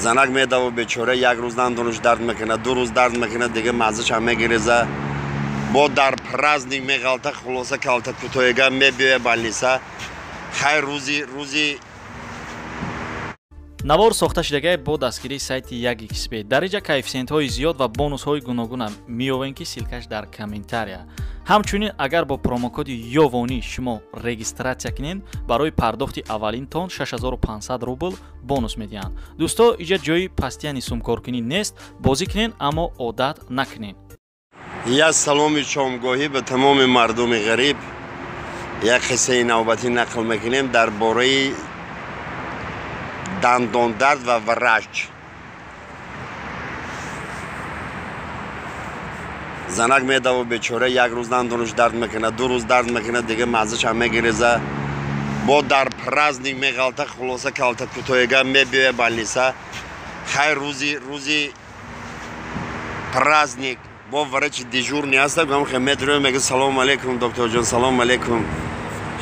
Занак медаву бечора як рӯз дандонаш дард мекунад, ду рӯз дард мекунад, дига маззашам мегиреза. Бо дар праздник меғалта, хулоса калта кутоега мебиёя больница. Хайр, рӯзи навор сохта шудагай бо дастгирии сайти 1xb. Дар инҷа коэффисиентҳои зиёд ва бонусҳои гуногуна меёвем, ки ссылка ш дар комментария. Ҳамчунин агар бо промокоди Ёвонӣ шумо регистрация кунед, барои пардохти аввалинтон 6500 рубл бонус медиҳанд. Дӯсто, иҷа ҷои пастияни сумкоркунӣ нест, бозӣ кунед, аммо одат накунед. Як саломи шомгоҳӣ ба тамоми мардуми ғариб. Як қиссаи навбатӣ нақл мекунем дар бораи дандондард ва врач. Занак медаву бечора як рӯз дандонаш дард мекунад, ду рӯз дард мекунад, дига маззашам мегиреза. Бо дар праздник меғалта, хулоса калта кутоега мебиёя больница. Хайр, рӯзи праздник бо врачи дежурный ҳаста, гам метро мега: салом алейкум, докторҷон, салом алейкум.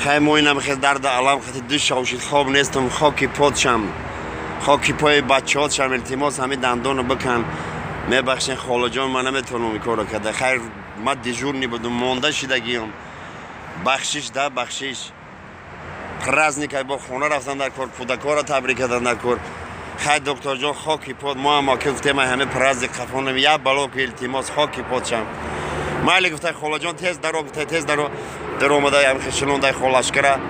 Хай, мо инам хел дарда алам хати ду шавшид, хоб нестам, хоки подшам, хоки пои бачаҳотшам, илтимос, ҳами дандоно бикан. Мебахшен, холаҷон, ман наметавонам ин корро карда. Хайр, ман дежурный будум, монда шидагиам, бахшиш да, бахшиш. Праздник ай бо хона рафтан дар кор, кӯдакҳоро табрик кардан дар кор. Хай, докторҷон, хоки под, мо ҳам оки гуфтем, ай ҳами праздник қафонам, як бало ки, илтимос, хоки подшам. Майли, гуфтай холаҷон, тез даро, гуфтай, тез даро. Даромада хишилондай холашкара,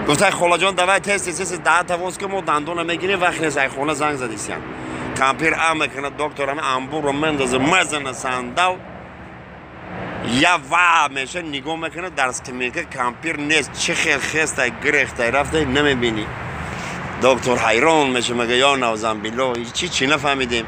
гуфтай: холаҷон, давай тез, тез, тез, даҳата воз ки, мо дандона мегирем, вақт нест, ай хона занг задисям. Кампир а мекунад, доктор ами амбурро мендоза, мезана сандал, я ва меша, нигоҳ мекунад, дар скамейка кампир нест. Чӣ хел хестай, гирехтай, рафтай, намебинӣ. Доктор ҳайрон меша, мега: ё навзамбилло, чӣ нафаҳмидем.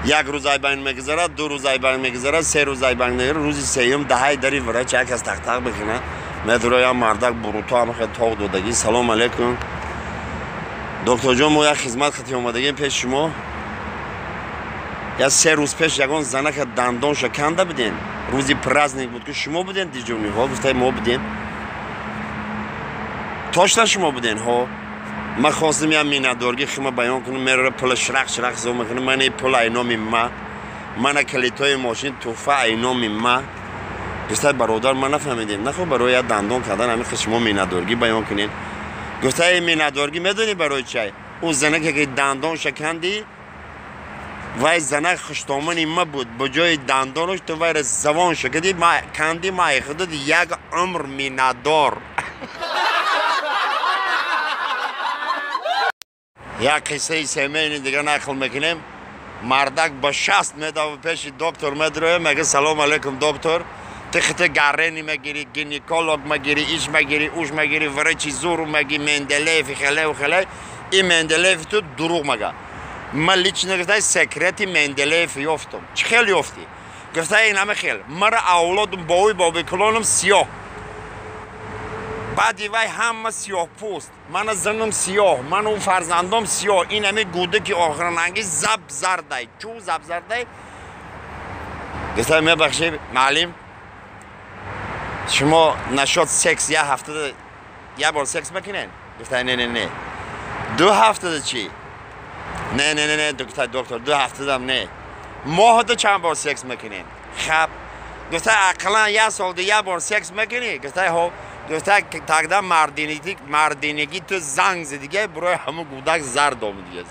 Як рӯз айбанг мегузарад, ду рӯз айбанг мегузарад, се рӯз айбанг мегузарад. Рӯзи сеюм даҳаи дари врач як кас тақтақ мекунад. Медуроям, мардак буруто ҳам хел тоқ додагӣ. Салом алейкум, докторҷон, мо як хизмат хати омадагем пеши шумо. Як се рӯз пеш ягон занака дандонша канда будем, рӯзи праздник буд, ки шумо будем дежурный ҳо? Гуфтай: мо будем. Точно шумо будем? Ҳо. Ман хостем як миннатдоргӣ хима баён кунам. Мерара, пула шрақ шрақ ҳисоб мекунам. Мана пул ай номи ма, мана калитои мошин туҳфа ай номи ма. Гуфтай: бародар, ман нафаҳмидем, нахо барои як дандон кардан ҳамин хел шумо миннатдоргӣ баён кунед. Гуфтай: миннатдоргӣ медонӣ барои чай? Ӯ занаке ки дандонша кандӣ, вай занак хуштомани ма буд. Ба ҷои дандонаш ту вайра завонша кардӣ, канди, ма ай худат як умр миннатдор. Як қиссаи семейный дига нақл мекунем. Мардак ба 60 медава, пеши доктор медроя, мега: салом алейкум, доктор, ты хите гарени мегири, гинеколог мегири, иш мегири, уш мегири, врачи зуру меги, Менделеев, хелеу хеле, и Менделеев ту дурӯғ мага. Ман лично, гуфтай, секрети Менделеев ёфтум. Чӣ хел ёфтӣ? Гуфтай: инаме хел, мара авлодум, бовуи бобикулонам сиёҳ, баъди вай ҳама сиёҳпӯст, мана занам сиёҳ, ману фарзандом сиёҳ, ин ҳами гудаки охирананги заб зардай, чӯ заб зардай. Гуфтай: мебахшед, маълим, шумо нашод секс як ҳафтада як бор секс мекунед? Гуфтай: не, не, не. Ду ҳафтада чӣ? Не, не, не, не, гуфтай доктор, ду ҳафтадам не. Моҳда чанд бор секс мекунед? Хаб, гуфтай, ақаллан як солда як бор секс мекунӣ? Гуфтай: ҳо. Гуфта: тогда мардинагӣ ту занг задига, барои ҳамун гудак зард омадига.